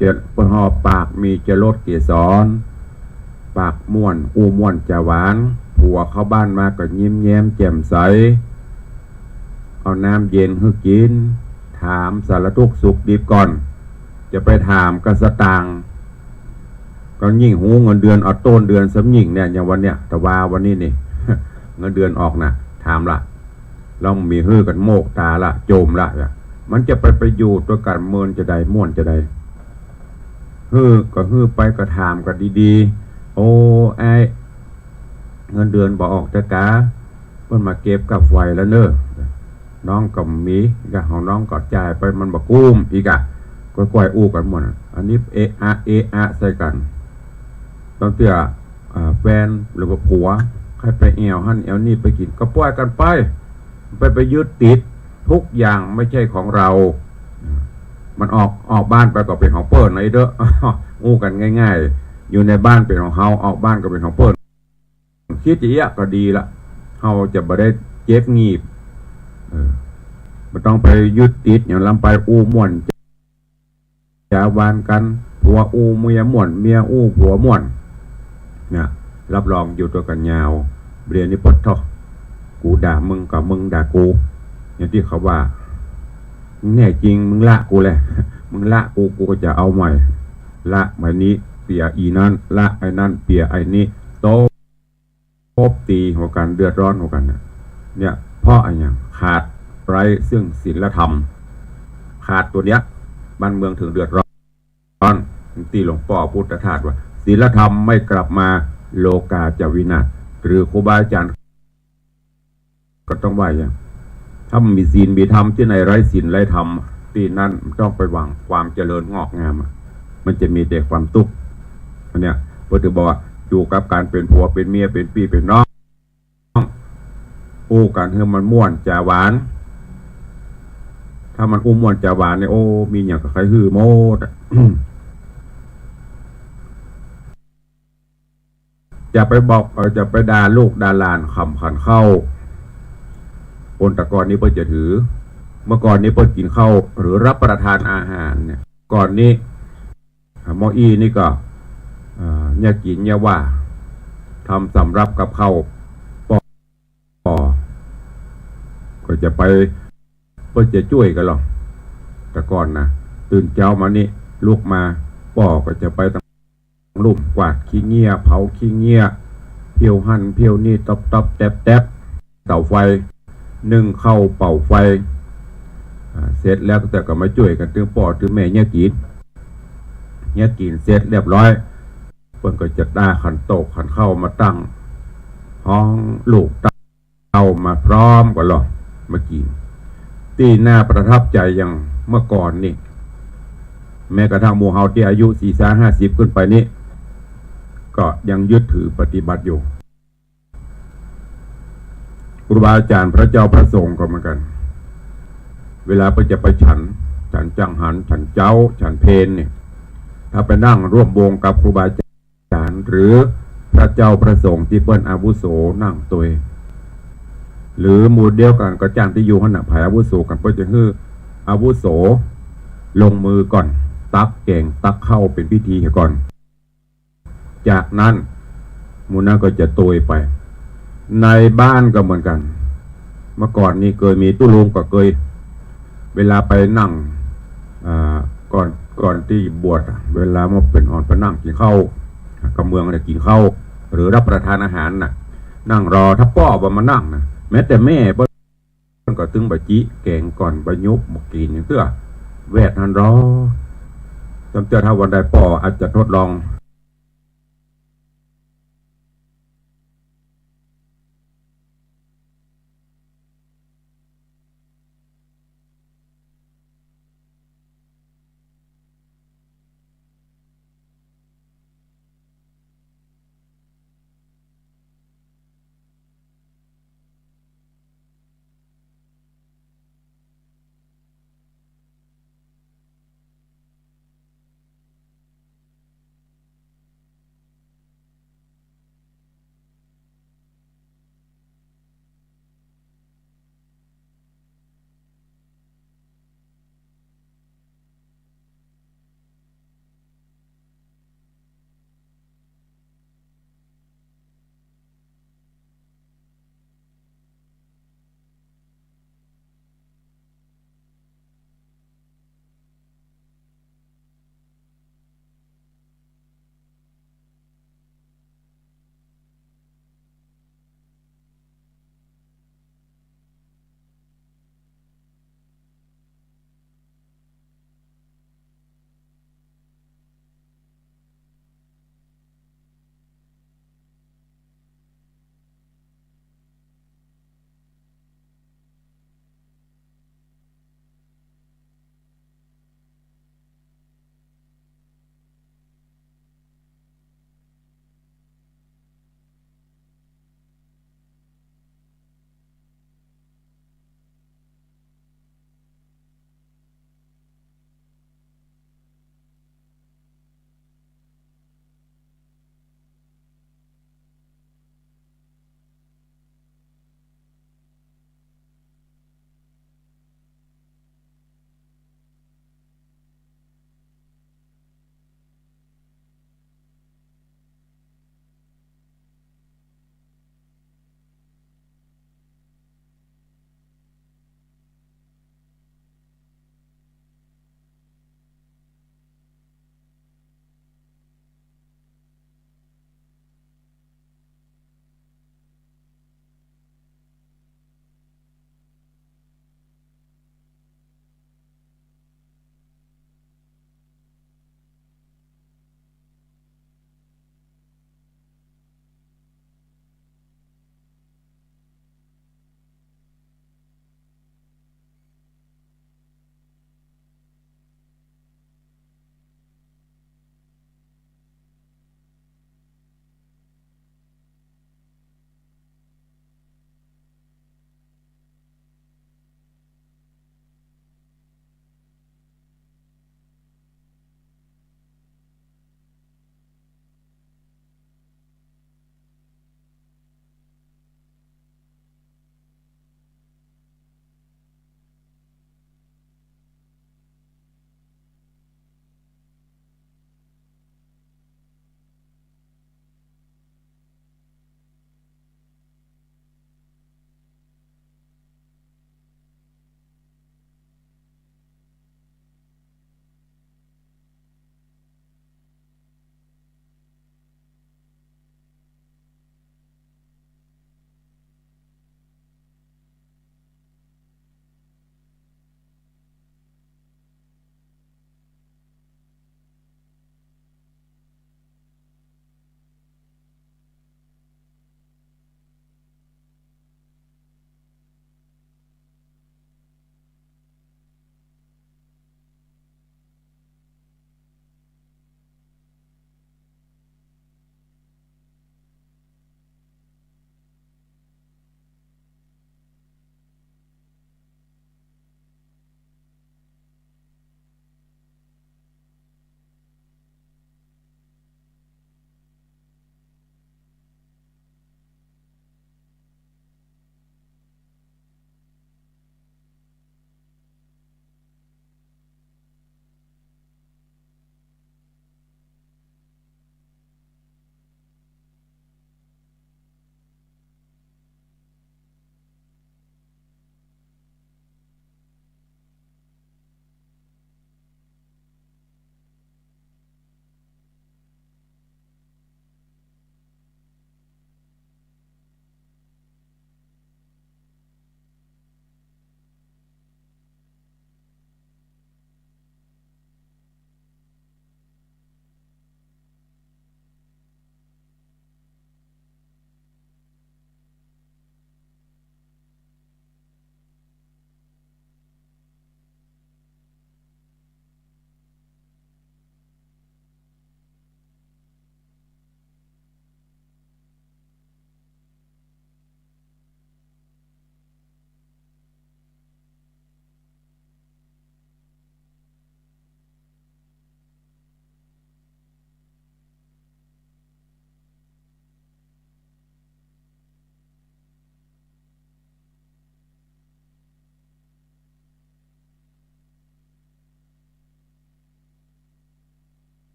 จะ เปิ้นฮ้องปากมีจรสเกสร ปากม่วน อู้ม่วนจ๋าหวาน ผัวเข้าบ้านมาก็ยิ้มแย้มแจ่มใส เอาน้ำเย็นหื้อกิ๋น ถามสารทุกข์สุขดิบก่อน จะไปถามกาสตางค์ ก็ยิ่งฮู้เงินเดือนออกต้นเดือนซ้ำยิ่งเนี่ย อย่างวันเนี้ย ตะวาวันนี้นี่ เงินเดือนออกน่ะ ถามละ ลองมีหื้อกั๋นโมกต๋าละ โจมละ มันจะไปประโยชน์ตวยกั๋น เมินจะใด ม่วนจะใด หื้อก็หื้อไป ก็ถามกั๋นดีๆ โอ้ อ้าย เงินเดือนบ่ออกเต๊อะกา เปิ้นมาเก็บก้าไฟแล้วเน่อ น้องก็มี ก้าของน้องก็จ่ายไป มันบ่กุ้ม ปี้ก้า ก้อยๆ อู้กั๋นม่วน อันนี้เอะอะ เอะอะใส่กั๋น บางเตื้อ อ่า แฟนหรือว่าผัว ใค่ไปแอ่วหั้นแอ่วนี่ไปกิ๋น ก็ป่อยกั๋นไป ไป ไปยึดติด ทุกอย่างไม่ใช่ของเรา มันออก ออกบ้านไปก็เป๋นของเปิ้นนะ อี้เต๊อะ อู้กั๋นง่ายๆ อยู่ในบ้านเป๋นของเฮา ออกบ้านก็เป๋นของเปิ้น กึ๊ดจะอี้ก็ดีละ เฮาจะบ่ได้เจ็บหงีบ เออ บ่ต้องไปยึดติดหยัง ลำไปอู้ม่วน จ๋าหวานกั๋น ผัวอู้เมียม่วน เมียอู้ผัวม่วน เนี่ย รับรองอยู่ตวยกั๋นยาว บ่าเดี่ยวนี้ปะโถ กูด่ามึงกับมึงด่ากู อย่างตี้เขาว่า แน่จริงมึงละกูแหละ มึงละกู กูก็จะเอาใหม่ ละใบนี้เปียอีนั้น ละไอ้นั้นเปียไอ้นี้ ตบตีหัวกั๋น เดือดร้อนหัวกั๋นน่ะ เนี่ย เพราะอะหยัง ขาดไร้ซึ่งศีลธรรม ขาดตั๋วเนี้ย บ้านเมืองเถิงเดือดร้อน ตี้หลวงป้อพุทธทาสว่า ศีลธรรมไม่กลับมา โลกาจะวินาศ หรือครูบาอาจ๋ารย์ ก็ต้องว่าอย่าง ถ้าบ่มีศีลมีธรรม ตี้ไหนไร้ศีลไร้ธรรม ตี้นั้นบ่ต้องไปหวังความเจริญงอกงามอะ มันจะมีแต่ความตุ๊กข์ อันเนี้ย เปิ้นเถิงบอกว่า อยู่กับก๋านเป๋นผัวเป๋นเมีย เป๋นปี้เป๋นน้อง อู้กั๋นหื้อมันม่วนจ๋าหวาน ถ้ามันอู้ม่วนจ๋าหวานเนี่ย โอ้ มีหยังก็ใค่หื้อหมดอะ จะไปบอก เอ่อ จะไปด่าลูกด่าหลานขำขันเข้า คนแต่ก่อนนี้เปิ้นจะถือ เมื่อก่อนนี้เปิ้นกิ๋นข้าวหรือรับประทานอาหารเนี่ย ก่อนนี้ อ่า หม้ออี้นี่ก็ อ่า เยียะกิ๋นเยียะว่า ทำสำรับกับข้าว ป้อ ป้อ ก็จะไป เปิ้นจะจ้วยกั๋นลอ แต่ก่อนนะ ตื่นเจ๊ามานี่ ลุกมา ป้อก็จะไปตังลุ่ม กวาดขี้เงี้ย เผาขี้เงี้ย เผี้ยวหั้นเผี้ยวนี่ ต๊อบต๊อบแต๊บแต๊บ เต๋าไฟ นึ่งข้าวเป่าไฟ อ่า เสร็จแล้วก็จะก็มาจ้วยกั๋น ตึงป้อตึงแม่เยียะกิ๋น เยียะกิ๋นเสร็จเรียบร้อย เปิ้นก็จะต้าขันโต๊ะขันข้าวมาตั้ง ฮ้องลูกเต้ามาพร้อมกั๋นลอ มากิ๋น ตี้น่าประทับใจ๋อย่างเมื่อก่อนนี่ แม้กระทั่งหมู่เฮาตี้อายุสี่สิบห้าสิบขึ้นไปนี่ ก็ยังยึดถือปฏิบัติอยู่ ครูบาอาจ๋ารย์ พระเจ้าพระสงฆ์ก็เหมือนกั๋น เวลาเปิ้นจะไปฉัน ฉันจังหัน ฉันเจ๊า ฉันเพลเนี่ย ถ้าไปนั่งร่วมวงกับครูบาอาจ๋ารย์ หรือพระเจ้าพระสงฆ์ตี้เปิ้นอาวุโสนั่งตวย หรือหมู่เดียวกั๋นก็จ้างตี้อยู่หั้นน่ะ ใผอาวุโสกั๋น เปิ้นจะหื้ออาวุโสลงมือก่อน ตักแก๋งตักข้าวเป๋นพิธีก่อน จากนั้นหมู่นั้นก็จะตวยไป ในบ้านก็เหมือนกั๋น เมื่อก่อนนี่เกยมีตุ๊ลุงก็เกย เวลาไปนั่ง อ่า ก่อน ก่อนตี้บวชอะ เวลามาเป๋นอ่อนไปนั่งกิ๋นข้าว กำเมืองเนี่ยกิ๋นข้าว หรือรับประทานอาหารน่ะ นั่งรอ ถ้าป้อบ่มานั่งนะ แม้แต่แม่เปิ้นก็ตึงบ่าจิแก๋งก่อน บ่ายุบบ่ากิ๋นอย่างเตื้อ แวดหั้นรอ จำเตื้อถ้าวันใดป้ออาจจะทดลอง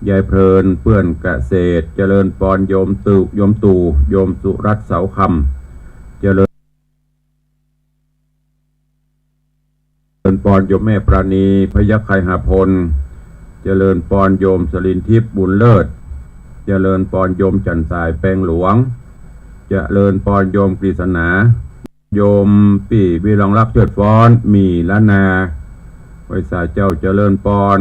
ยายเพลิน เปื้อนเกษตร เจริญปอนโยมตู่ โยมตู่ โยมสุรัตน์ เสาคำ เจริญ เจริญปอนโยมแม่ปราณี พยัคฆ์ไคหพล เจริญปอนโยมสลินทิพย์ บุญเลิศ เจริญปอนโยมจันทร์สาย แปงหลวง เจริญปอนโยมกฤษณา โยมปี้วิรองรัก เชิดฟ้อน หมี่ล้านนา ไหว้สาเจ้า เจริญปอน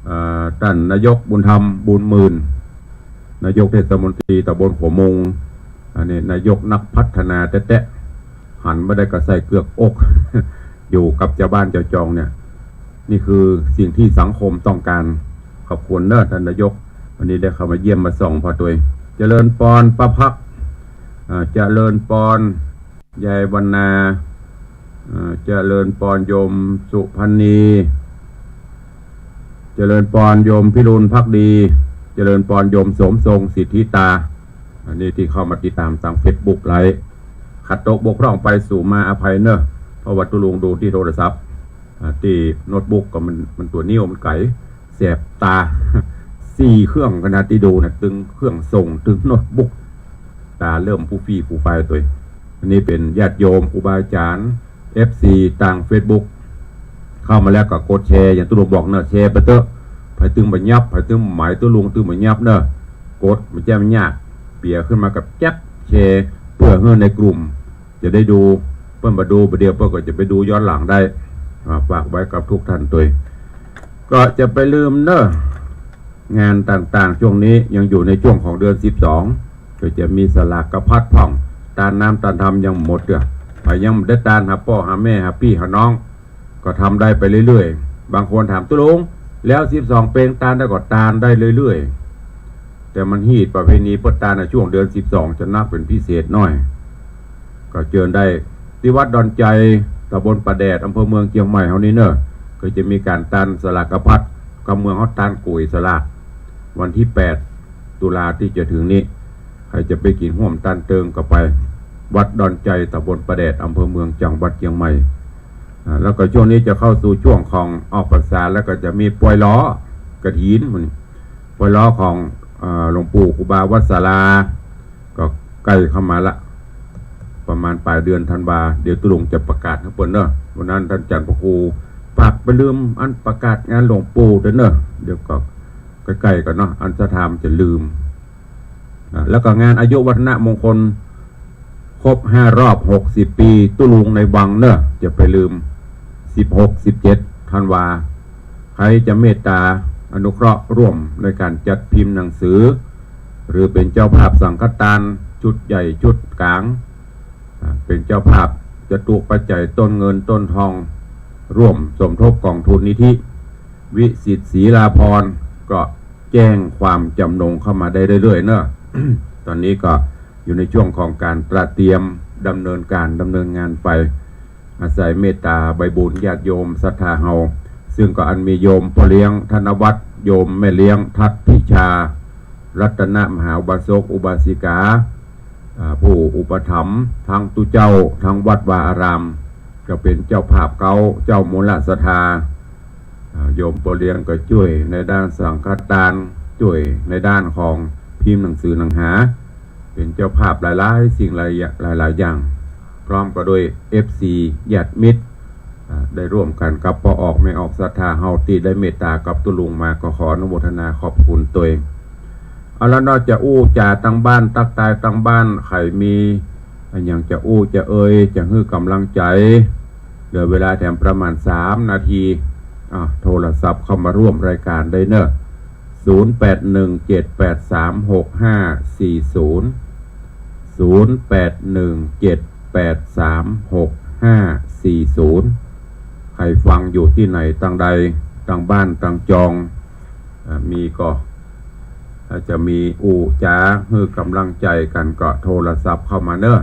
เอ่อ ต้านนายกบุญธรรม บุญหมื่น นายกเทศมนตรีตำบลขัวมุง อันนี้นายกนักพัฒนาแต๊ๆ หันบ่ได้ก็ใส่เกือกอก อยู่กับจาวบ้านจาวจองเนี่ย นี่คือสิ่งที่สังคมต้องการ ขอบคุณเน้อต้านนายก วันนี้ได้เข้ามาเยี่ยมมาส่องผ่อตวย เจริญปอนป้าพัก อ่า เจริญปอนยายวรรณา อ่า เจริญปอนโยมสุพรรณี เจริญปอนโยมพิรุณภักดี เจริญปอนโยมสมทรงสิทธิตา อันนี้ตี้เข้ามาติดต๋ามตางเฟซบุ๊กไลฟ์ ขัดตกบกพร่องไปสู่มาอภัยเน้อ เพราะว่าตุ๊ลุงดูตี้โทรศัพท์ อ่า ตี้โน้ตบุ๊กก็มัน มันตั๋วนิ้วมันไก๋ แสบต๋า สี่เครื่องขนาดตี้ดูน่ะ ตึงเครื่องส่ง ตึงโน้ตบุ๊ก ต๋าเริ่มฟู่ฟี้ฟู่ฟายตวย อันนี้เป๋นญาติโยมครูบาอาจ๋ารย์ เอฟซี ตางเฟซบุ๊ก เข้ามาแล้วก็กดแชร์ อย่างตุ๊ลุงบอกเน้อ แชร์ไปเต๊อะ ใผตึงบ่ยับ ใผตึงหมายตุ๊ลุงตึงบ่ยับเน้อ กด มันจะไม่ยาก เปียขึ้นมากับแจ๊บ แชร์ เปื้อหื้อในกลุ่ม จะได้ดู เปิ้นบ่ดู บ่าเดี่ยวเปิ้นก็จะไปดูย้อนหลังได้ อ่า ฝากไว้กับทุกท่านตวย ก็จะไปลืมเน้อ งานต่างๆ ช่วงนี้ยังอยู่ในช่วงของเดือนสิบสอง ก็จะมีสลากพัดพ่อง ตานน้ำตานธรรมยังบ่หมดเตื้อ ใผยังบ่ได้ตานหาป้อหาแม่หาปี้หาน้อง ก็ทำได้ไปเรื่อยๆ บางคนถามตุ๊ลุง แล้วสิบสองเปงตานได้ ก็ตานได้เรื่อยๆ แต่มันฮีตประเพณีเปิ้นตานในช่วงเดือนสิบสองจะนักเป๋นพิเศษหน้อย ก็เจิญได้ตี้วัดดอนไจ ตำบลป่าแดด อำเภอเมืองเจียงใหม่เฮานี้เน้อ ก็จะมีก๋านตานสลากพัด กำเมืองเฮาตานก๋วยสลาก วันตี้แปดตุลาตี้จะถึงนี้ ใผจะไปกิ๋นฮ่วมตานเติงก็ไป วัดดอนไจ ตำบลป่าแดด อำเภอเมือง จังหวัดเจียงใหม่ อ่า แล้วก็ช่วงนี้จะเข้าสู่ช่วงของออกพรรษา แล้วก็จะมีปอยล้อกฐิน มื้อนี้ ปอยล้อของ เอ่อ หลวงปู่ครูบาวัดสาลา ก็ใก้เข้ามาละ ประมาณป๋ายเดือนธันวา เดี๋ยวตุ๊ลุงจะประกาศหื้อเปิ้นเน้อ วันนั้นต้านอาจ๋ารย์พระครู ฝากบ่าลืมอันประกาศงานหลวงปู่ตวยเน้อ เดี๋ยวก็ใก้ๆ กั๋นเนาะ อันศรัทธามันจะลืม อ่า แล้วก็งานอายุวัฒนมงคล ครบห้ารอบหกสิบปี ตุ๊ลุงในวังเน้อ จะไปลืม สิบหก สิบเจ็ด ธันวา ใผจะเมตต๋าอนุเคราะห์ร่วมในก๋านจัดพิมพ์หนังสือ หรือเป๋นเจ้าภาพสังฆตานชุดใหญ่ชุดก๋าง อ่า เป๋นเจ้าภาพจตุปัจจัยต้นเงินต้นทอง ร่วมสมทบกองทุนนิธิวิสิทธิ์ศรีลาภรณ์ ก็แจ้งความจำนงเข้ามาได้เรื่อยๆ เน้อ ต๋อนนี้ก็อยู่ในช่วงของก๋านตระเตรียมดำเนินก๋านดำเนินงานไป อาศัยเมตต๋าใบบุญญาติโยมศรัทธาเฮา ซึ่งก็อันมีโยมป้อเลี้ยงธนวัฒน์ โยมแม่เลี้ยงทัศน์พิชา รัตนมหาอุบาสกอุบาสิกา อ่า ผู้อุปถัมภ์ตึงตุ๊เจ้าตึงวัดวาอาราม ก็เป๋นเจ้าภาพเก๊า เจ้ามูลศรัทธา อ่า โยมป้อเลี้ยงก็จ้วยในด้านสังฆตาน จ้วยในด้านของพิมพ์หนังสือหนังหา เป๋นเจ้าภาพหลายๆ สิ่งหลายอย่าง หลายๆ อย่าง พร้อมก็โดย เอฟซี ญาติมิตร อ่า ได้ร่วมกั๋นกับป้อออกแม่ออกศรัทธาเฮาตี้ได้เมตต๋ากับตุ๊ลุงมา ก็ขออนุโมทนาขอบคุณตวย เอาละเนาะ จะอู้จ๋าตางบ้าน ตั๊กตายตางบ้าน ใผมีอะหยังจะอู้จะเอ่ย จะหื้อก๋ำลังใจ๋ เหลือเวลาแถมประมาณสามนาที อ่ะ โทรศัพท์เข้ามาร่วมรายก๋านได้เน้อ ศูนย์แปดหนึ่งเจ็ดแปดสามหกห้าสี่ศูนย์ ศูนย์แปดหนึ่งเจ็ดแปดสามหกห้าสี่ศูนย์ ใผฟังอยู่ตี้ไหนตางใด ตางบ้านตางจอง อ่า มีก็ ถ้าจะมีอู้จ๋าหื้อก๋ำลังใจ๋กั๋นก็โทรศัพท์เข้ามาเน้อ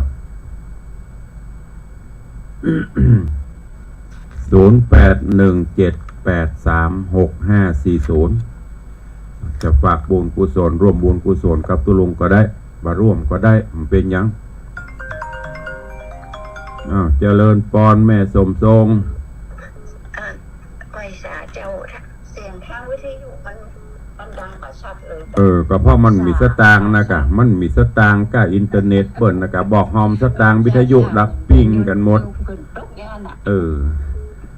ศูนย์แปดหนึ่งเจ็ดแปดสามหกห้าสี่ศูนย์ จะฝากบุญกุศล ร่วมบุญกุศลกับตุ๊ลุงก็ได้ บ่ร่วมก็ได้ บ่เป๋นหยัง อ้าว เจริญปอนแม่สมทรง อ่ะ ไหว้สาเจ้า เสียงทางวิทยุมัน เออ ก็เพราะมันบ่มีสตางค์นะกะ มันบ่มีสตางค์ก้าอินเทอร์เน็ตเปิ้นนะกะ บ่ห่อมสตางค์ วิทยุดักปิ้งกั๋นหมด เออ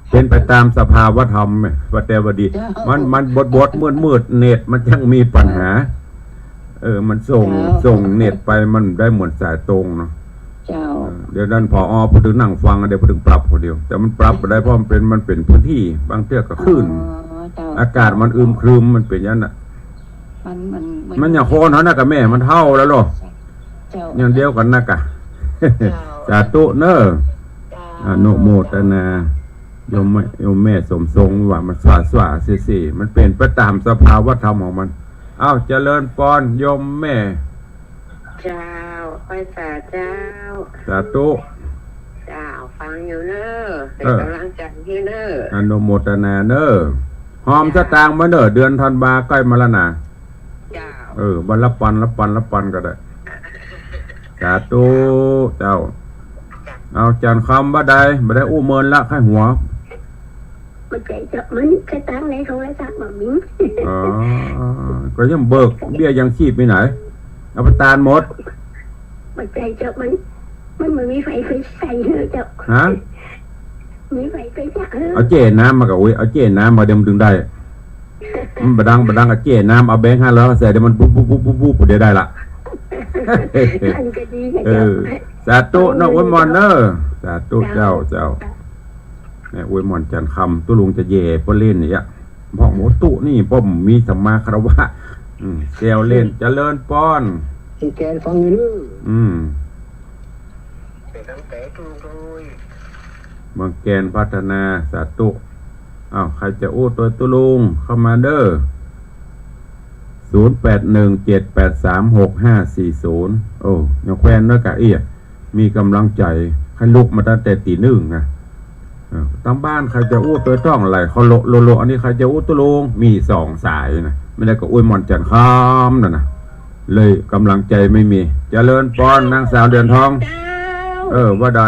เป๋นไปต๋ามสภาวะธรรม ว่าแต่ว่าดี มัน มันบดๆ มืดๆ เน็ตมันจั้งมีปัญหา เออ มันส่ง เจ้า ส่งเน็ตไป มันได้เหมือนสายตรงเนาะ เจ้า เออ เดี๋ยวนั้น ผอ เปิ้นตึงนั่งฟัง เดี๋ยวเปิ้นตึงปรับคนเดียว แต่มันปรับบ่ได้ เพราะมันเป๋น มันเป๋นพื้นที่ บางเตื้อก็คลื่น อ๋อ เจ้า อากาศมันอึมครึม มันเป๋นอย่างนั้นน่ะ มัน มัน มัน มันอย่างคนเฮานะกะแม่ มันเฒ่าแล้วเนาะ เจ้า อย่างเดียวกั๋นนะกะ เจ้า สาธุเน่อ เจ้า อนุโมทนา โยมแม่ โยมแม่สมทรงว่ามันสว่างๆ เสียๆ มันเป๋นไปต๋ามสภาวะธรรมของมัน อ้าว เจริญปอน โยมแม่ เจ้า ไหว้สาเจ้า สาธุ เจ้า ฟังอยู่เน่อ เป๋น เออ ก๋ำลังใจ๋หื้อเน่อ อนุโมทนาเน่อ ห่อม เจ้า สตางค์มาเน่อ เดือนธันวาใก้มาแล้วนะ เจ้า เออ วันละปัน ละปัน ละปันก็ได้ สาธุ เจ้า เจ้า เอา จันทร์คำว่าใด บ่ได้อู้เมินละ ใค่หัว บ่ใจ้เจ้า มันสตางค์ในโทรศัพท์บ่มี อ๋อ ก็ยังเบิกเบี้ยยังชีพไปไหน เอาไปตานหมด บ่ใจ้เจ้า มัน มันบ่มีไฟไปใส่เลยเจ้า ฮะ มีไฟไปจักเออ เอาเจ้น้ำมาก่อ โอ้ย เอาเจ้น้ำมาเดี๋ยวมันตึงได้ มันบ่ดัง บ่ดัง เอาเจ้น้ำ เอาแบงค์ห้าร้อยใส่ เดี๋ยวมันปุ๊บปุ๊บปุ๊บปุ๊บปุ๊บ เดี๋ยวได้ละ อันก็ดีนะ เอ เจ้า อ สาธุเน่อ อวยหม่อนเน่อ สาธุ เจ้า เจ้า เจ้า แม่อวยหม่อนจันทร์คำ ตุ๊ลุงจะแหย่เปิ้นเล่นเนี่ย พ่องหมูตุ๊นี่ ป้อมมีสัมมาคารวะ อืม แซวเล่น เจริญปอน เมืองแกนฟังอยู่เน่อ อืม เป๋นกำลังใจ๋ตุ๊ลุงโดย เมืองแกนพัฒนา สาธุ อ้าว ใผจะอู้ตวยตุ๊ลุง เข้ามาเน่อ ศูนย์แปดหนึ่งเจ็ดแปดสามหกห้าสี่ศูนย์ โอ้ ยังแควนเน่อกะเอี้ย มีก๋ำลังใจ๋ ใค่ลุกมาตั้งแต่ตี๋นึ่งนะ เออ ตางบ้านใผจะอู้ตวยต้องไหล เขาโละโละโละ อันนี้ใผจะอู้ตุ๊ลุง มีสองสายนะ ไม่ได้ก็อวยหม่อนจันทร์คำนั่นนะ เลยก๋ำลังใจ๋ไม่มี เจริญปอน นางสาวเหรียญทอง เจ้า เออ ว่าใด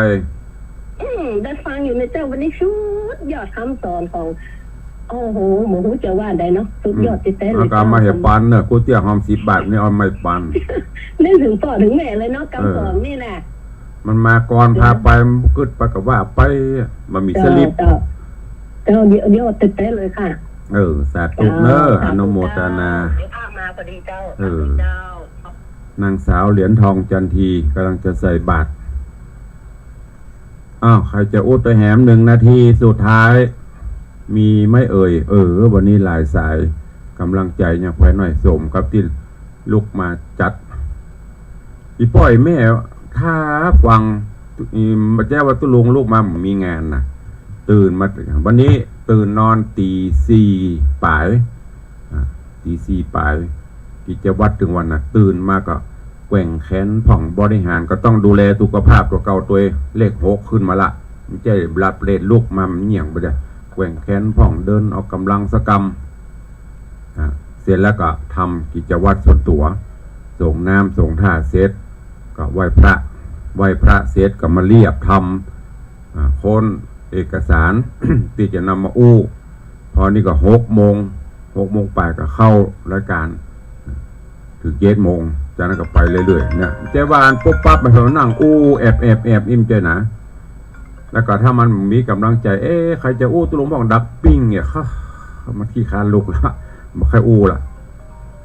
อืม ได้ฟังอยู่เน่อเจ้า วันนี้สุดยอดกำสอนของ โอ้โห บ่ฮู้จะว่าใดเนาะ สุดยอด อืม แต๊ๆ เลย แล้วก็เอามาเหียปันเน่อ ก๋วยเตี๋ยวห่อมสิบบาทนี่เอามาปัน นึกเถิงป้อเถิงแม่เลยเนาะ กำสอนนี่น่ะ เออ มันมาก่อนพาไป มันกึ๊ดไปก็ว่าไป บ่มีสลิป เจ้า เจ้า เจ้า ยอด ยอดแต๊ๆ เลยค่ะ เออ สาธุเน่อ เจ้า อนุโมทนา สาธุเจ้า เดี๋ยวพระมาพอดีเจ้า เออ สาธุเจ้า นางสาวเหรียญทองจันทีก๋ำลังจะใส่บาตร อ้าว ใผจะอู้ตวยแหม หนึ่งนาทีสุดท้าย มีไหมเอ่ย เออ วันนี้หลายสาย ก๋ำลังใจ๋ยังแควนน้อย สมกับตี้ลุกมาจัด อี่ป้อยแม่ ถ้าฟัง อี่ บ่าแจ้ว่าตุ๊ลุงลุกมามีงานนะ ตื่นมา วันนี้ตื่นนอนตี๋สี่ป๋าย อ่ะ ตี๋สี่ป๋าย กิจวัตรตึงวันน่ะ ตื่นมาก็แกว่งแขนพ่อง บริหารก็ต้องดูแลสุขภาพตั๋วเก่าตวย เลขหกขึ้นมาละ บ่ใจ้หลับเลทลุกมามันเหี่ยงไปเด้อ แกว่งแขนพ่อง เดินออกก๋ำลังสักกำ อ่ะ เสร็จแล้วก็ทำกิจวัตรส่วนตั๋ว สรงน้ำสรงท่าเสร็จ ก็ไหว้พระ ไหว้พระเสร็จก็มาเลียบทำ อ่า ค้นเอกสาร ตี้จะนำมาอู้ พอนี้ก็หกโมง หกโมงป๋ายก็เข้ารายก๋าน เถิงเจ็ดโมง จากนั้นก็ไปเรื่อยๆ เนี่ย บ่าแจ้ว่าอันปุ๊บปั๊บมาเฮานั่งอู้แอบๆๆ นี่บ่าแจ้นะ แล้วก็ถ้ามันมีก๋ำลังใจ๋ เอ๊ะ ใผจะอู้ตุ๊ลุงพ่องดักปิ้งเนี่ย ฮะ มันขี้คร้านลุกละ บ่ใค่อู้ละ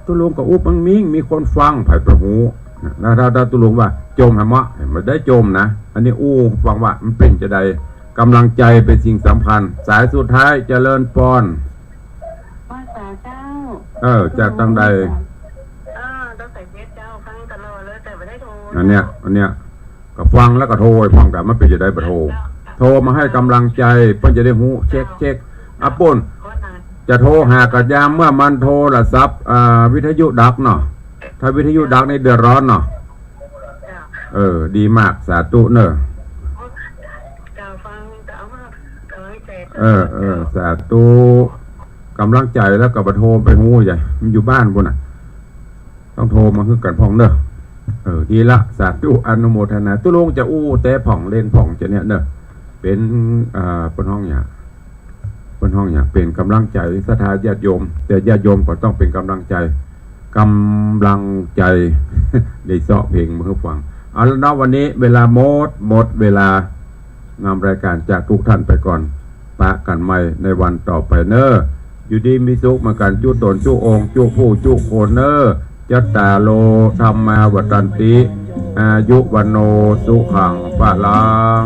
ตุ๊ลุงก็อู้ปังมิง มีคนฟัง ใผบ่ฮู้ แล้วถ้า ถ้าตุ๊ลุงว่า จมหาเมาะ บ่ได้จมนะ อันนี้อู้ฟังว่ามันเป๋นจะใด ก๋ำลังใจ๋เป๋นสิ่งสำคัญ สายสุดท้าย เจริญปอน ไหว้สาเจ้า เออ จากตางใด อ่า ตั้งแต่เจ็ดเจ้า ฟังตลอดเลย แต่บ่ได้โทร อันเนี้ย อันเนี้ย ก็ฟังแล้วก็โทรไปพร้อมกั๋น มันเป๋นจะใดบ่โทร โทรมาหื้อก๋ำลังใจ๋ เปิ้นจะได้ฮู้ เช็ค เช็ค อ่ะ ปุ้น จะโทรหาก็ยามเมื่อมันโทรศัพท์ อ่า วิทยุดับเนาะ ถ้าวิทยุดับนี่เดือดร้อนเนาะ เออ ดีมาก สาธุเน่อ เออ เออ สาธุ ก๋ำลังใจ๋แล้วก็บ่โทรไปฮู้ใหญ่ มันอยู่บ้านปุ้นน่ะ ต้องโทรมาหื้อกั๋นพ่องเน่อ เออ ดีละ สาธุ อนุโมทนา ตุ๊ลุงจะอู้แต่พ่องเล่นพ่องจะเนี่ยเน่อ เป๋น อ่า เปิ้นฮ้องหยัง เปิ้นฮ้องหยัง เป๋นก๋ำลังใจ๋ศรัทธาญาติโยม แต่ญาติโยมก็ต้องเป๋นก๋ำลังใจ๋ กำลังใจ๋ ได้เซาะเพลงมาหื้อฟัง เอาละเนาะ วันนี้เวลาหมด หมดเวลา นำรายก๋านจากทุกท่านไปก่อน ปะกั๋นใหม่ในวันต่อไปเน่อ อยู่ดีมีสุขเหมือนกั๋น จุ๊ต๋นจุ๊องค์ จุ๊ผู้จุ๊คนเน่อ จัตตาโร ธัมมา วัฑฒันติ อายุ วัณโณ สุขัง พลัง